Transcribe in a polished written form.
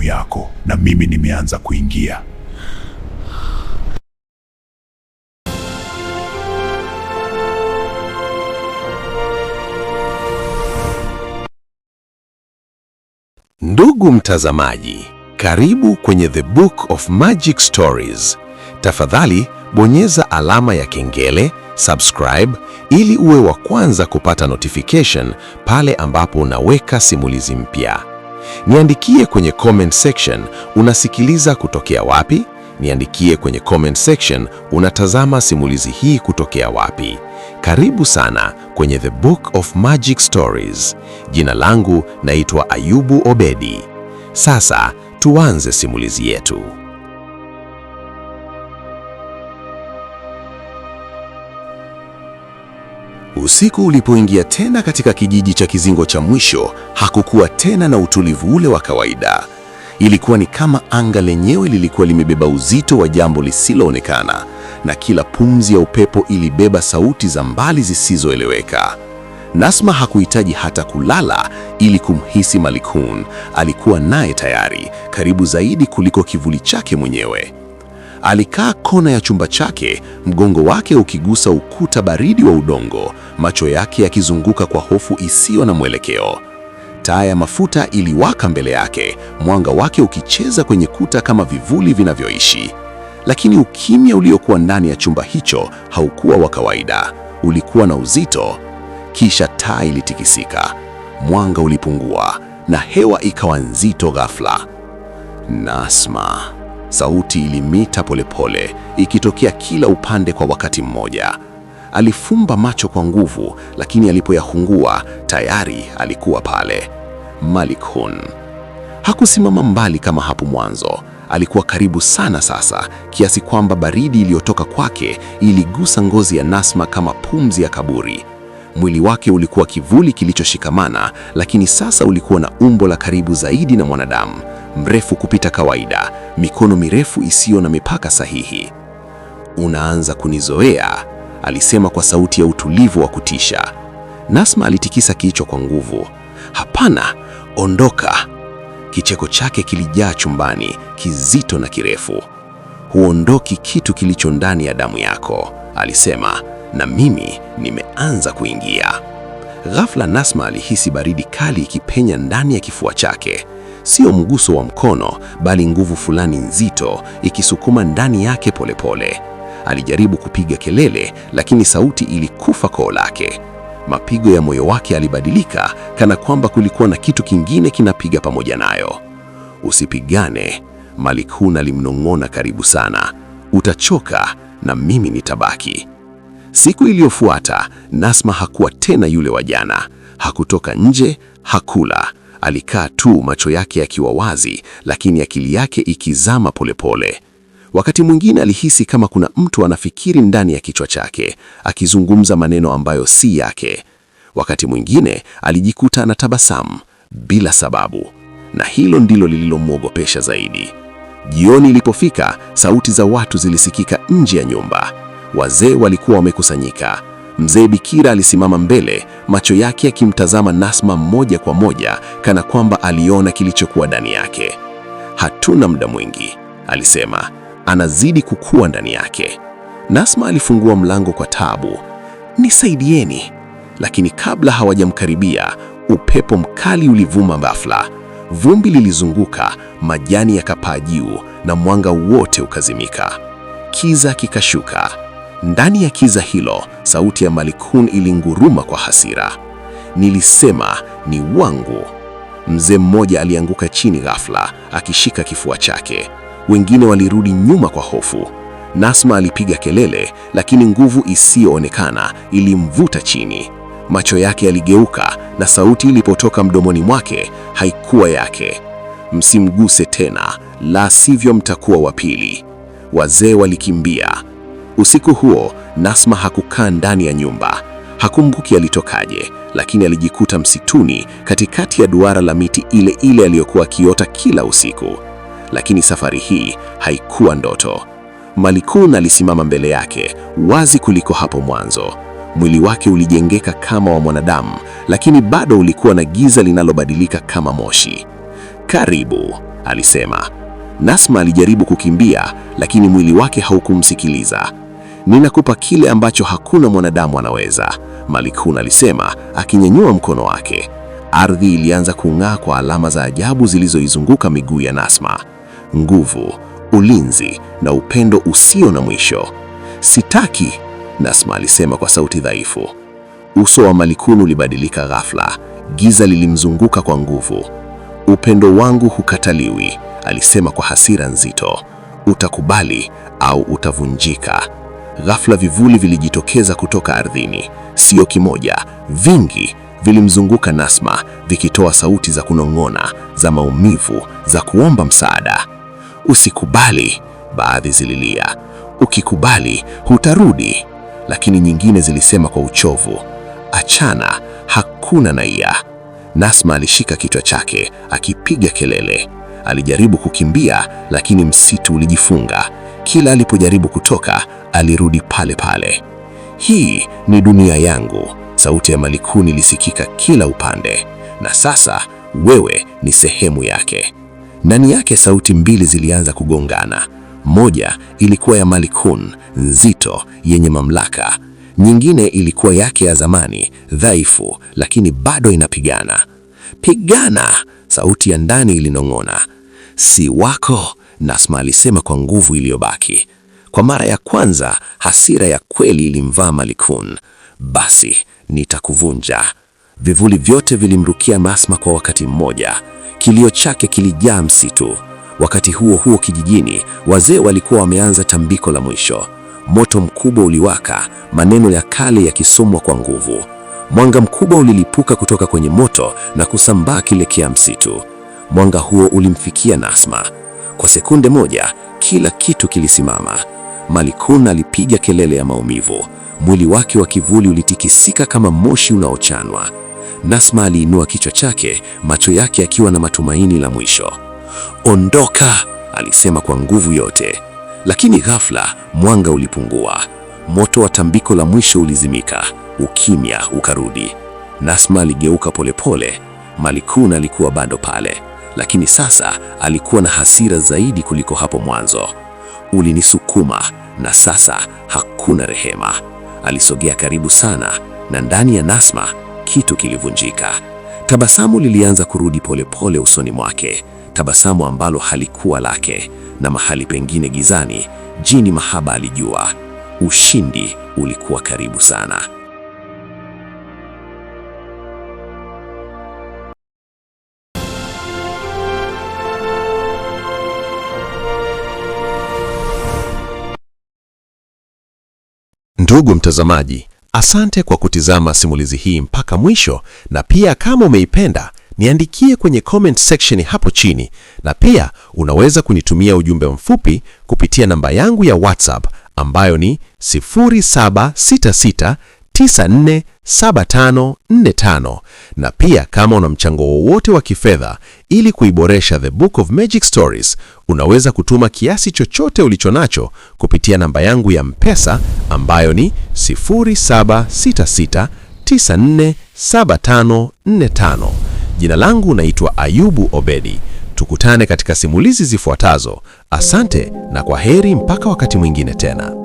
yako, na mimi nimeanza kuingia. Ndugu mtazamaji, karibu kwenye The Book of Magic Stories. Tafadhali bonyeza alama ya kengele, subscribe ili uwe wa kwanza kupata notification pale ambapo unaweka simulizi mpya. Niandikie kwenye comment section unasikiliza kutokea wapi? Niandikie kwenye comment section unatazama simulizi hii kutokea wapi? Karibu sana kwenye The Book of Magic Stories. Jina langu naitwa Ayubu Obedi. Sasa tuanze simulizi yetu. Usiku ulipoingia tena katika kijiji cha Kizingo cha Mwisho, hakukuwa tena na utulivu ule wa kawaida. Ilikuwa ni kama anga lenyewe lilikuwa limebeba uzito wa jambo lisiloonekana, na kila pumzi ya upepo ilibeba sauti za mbali zisizoeleweka. Nasma hakuhitaji hata kulala ili kumhisi Malikun. Alikuwa naye tayari, karibu zaidi kuliko kivuli chake mwenyewe. Alikaa kona ya chumba chake, mgongo wake ukigusa ukuta baridi wa udongo, macho yake yakizunguka kwa hofu isiyo na mwelekeo. Taa ya mafuta iliwaka mbele yake, mwanga wake ukicheza kwenye kuta kama vivuli vinavyoishi. Lakini ukimya uliokuwa ndani ya chumba hicho haukuwa wa kawaida, ulikuwa na uzito. Kisha taa ilitikisika, mwanga ulipungua na hewa ikawa nzito ghafla. Nasma, sauti ilimita polepole, ikitokea kila upande kwa wakati mmoja. Alifumba macho kwa nguvu, lakini alipoyafungua tayari alikuwa pale. Malikhun hakusimama mbali kama hapo mwanzo. Alikuwa karibu sana sasa, kiasi kwamba baridi iliyotoka kwake iligusa ngozi ya Nasma kama pumzi ya kaburi. Mwili wake ulikuwa kivuli kilichoshikamana, lakini sasa ulikuwa na umbo la karibu zaidi na mwanadamu, mrefu kupita kawaida, mikono mirefu isiyo na mipaka sahihi. Unaanza kunizoea, alisema kwa sauti ya utulivu wa kutisha. Nasma alitikisa kichwa kwa nguvu. Hapana, ondoka. Kicheko chake kilijaa chumbani, kizito na kirefu. Huondoki kitu kilicho ndani ya damu yako, alisema, na mimi nimeanza kuingia. Ghafla Nasma alihisi baridi kali ikipenya ndani ya kifua chake. Sio mguso wa mkono, bali nguvu fulani nzito ikisukuma ndani yake polepole. Alijaribu kupiga kelele, lakini sauti ilikufa koo lake. Mapigo ya moyo wake yalibadilika, kana kwamba kulikuwa na kitu kingine kinapiga pamoja nayo. Usipigane, Malikun alimnong'ona karibu sana. Utachoka na mimi nitabaki. Siku iliyofuata, Nasma hakuwa tena yule wa jana. Hakutoka nje, hakula. Alikaa tu, macho yake yakiwa wazi, lakini akili yake ikizama polepole. Wakati mwingine alihisi kama kuna mtu anafikiri ndani ya kichwa chake, akizungumza maneno ambayo si yake. Wakati mwingine alijikuta anatabasamu bila sababu, na hilo ndilo lililomwogopesha zaidi. Jioni ilipofika, sauti za watu zilisikika nje ya nyumba. Wazee walikuwa wamekusanyika. Mzee Bikira alisimama mbele, macho yake yakimtazama Nasma moja kwa moja, kana kwamba aliona kilichokuwa ndani yake. Hatuna muda mwingi, alisema. Anazidi kukua ndani yake. Nasma alifungua mlango kwa taabu. Nisaidieni. Lakini kabla hawajamkaribia, upepo mkali ulivuma ghafla. Vumbi lilizunguka, majani yakapaa juu na mwanga wote ukazimika. Kiza kikashuka. Ndani ya kiza hilo, sauti ya Malikun ilinguruma kwa hasira. Nilisema ni wangu. Mzee mmoja alianguka chini ghafla, akishika kifua chake. Wengine walirudi nyuma kwa hofu. Nasma alipiga kelele, lakini nguvu isiyoonekana ilimvuta chini. Macho yake yaligeuka na sauti ilipotoka mdomoni mwake haikuwa yake. Msimguse tena, la sivyo mtakuwa wa pili. Wazee walikimbia. Usiku huo Nasma hakukaa ndani ya nyumba. Hakumbuki alitokaje, lakini alijikuta msituni katikati ya duara la miti ile ile aliyokuwa akiota kila usiku. Lakini safari hii haikuwa ndoto. Malikun alisimama mbele yake, wazi kuliko hapo mwanzo. Mwili wake ulijengeka kama wa mwanadamu, lakini bado ulikuwa na giza linalobadilika kama moshi. Karibu, alisema. Nasma alijaribu kukimbia, lakini mwili wake haukumsikiliza. Ninakupa kile ambacho hakuna mwanadamu anaweza, Malikun alisema akinyanyua mkono wake. Ardhi ilianza kung'aa kwa alama za ajabu zilizoizunguka miguu ya Nasma: nguvu, ulinzi na upendo usio na mwisho. Sitaki, Nasma alisema kwa sauti dhaifu. Uso wa Malikun ulibadilika ghafla. Giza lilimzunguka kwa nguvu. Upendo wangu hukataliwi, alisema kwa hasira nzito. Utakubali au utavunjika. Ghafla vivuli vilijitokeza kutoka ardhini, sio kimoja, vingi vilimzunguka Nasma, vikitoa sauti za kunong'ona, za maumivu, za kuomba msaada. Usikubali, baadhi zililia. Ukikubali hutarudi. Lakini nyingine zilisema kwa uchovu, achana, hakuna naia. Nasma alishika kichwa chake akipiga kelele. Alijaribu kukimbia, lakini msitu ulijifunga. Kila alipojaribu kutoka, alirudi pale pale. Hii ni dunia yangu, sauti ya Malikuni ilisikika kila upande, na sasa wewe ni sehemu yake. Ndani yake sauti mbili zilianza kugongana. Moja ilikuwa ya Malikun, nzito, yenye mamlaka. Nyingine ilikuwa yake ya zamani, dhaifu, lakini bado inapigana. Pigana, sauti ya ndani ilinong'ona. Si wako, Nasma alisema kwa nguvu iliyobaki. Kwa mara ya kwanza hasira ya kweli ilimvaa Malikun. Basi nitakuvunja. Vivuli vyote vilimrukia Nasma kwa wakati mmoja. Kilio chake kilijaa msitu. Wakati huo huo, kijijini, wazee walikuwa wameanza tambiko la mwisho. Moto mkubwa uliwaka, maneno ya kale yakisomwa kwa nguvu. Mwanga mkubwa ulilipuka kutoka kwenye moto na kusambaa kilekea msitu. Mwanga huo ulimfikia Nasma. Kwa sekunde moja, kila kitu kilisimama. Malikun alipiga kelele ya maumivu. Mwili wake wa kivuli ulitikisika kama moshi unaochanwa. Nasma aliinua kichwa chake, macho yake akiwa na matumaini la mwisho. Ondoka, alisema kwa nguvu yote. Lakini ghafla mwanga ulipungua. Moto wa tambiko la mwisho ulizimika. Ukimya ukarudi. Nasma aligeuka polepole. Malikun alikuwa bado pale, lakini sasa alikuwa na hasira zaidi kuliko hapo mwanzo. Ulinisukuma na sasa hakuna rehema. Alisogea karibu sana, na ndani ya Nasma kitu kilivunjika. Tabasamu lilianza kurudi polepole usoni mwake, tabasamu ambalo halikuwa lake. Na mahali pengine gizani, jini Mahaba alijua ushindi ulikuwa karibu sana. Ndugu mtazamaji, asante kwa kutizama simulizi hii mpaka mwisho, na pia kama umeipenda niandikie kwenye comment section hapo chini, na pia unaweza kunitumia ujumbe mfupi kupitia namba yangu ya WhatsApp ambayo ni 0766947545. Na pia kama una mchango wowote wa kifedha ili kuiboresha The Book of Magic Stories, unaweza kutuma kiasi chochote ulichonacho kupitia namba yangu ya Mpesa ambayo ni 0766947545. Jina langu naitwa Ayubu Obedi. Tukutane katika simulizi zifuatazo. Asante na kwa heri mpaka wakati mwingine tena.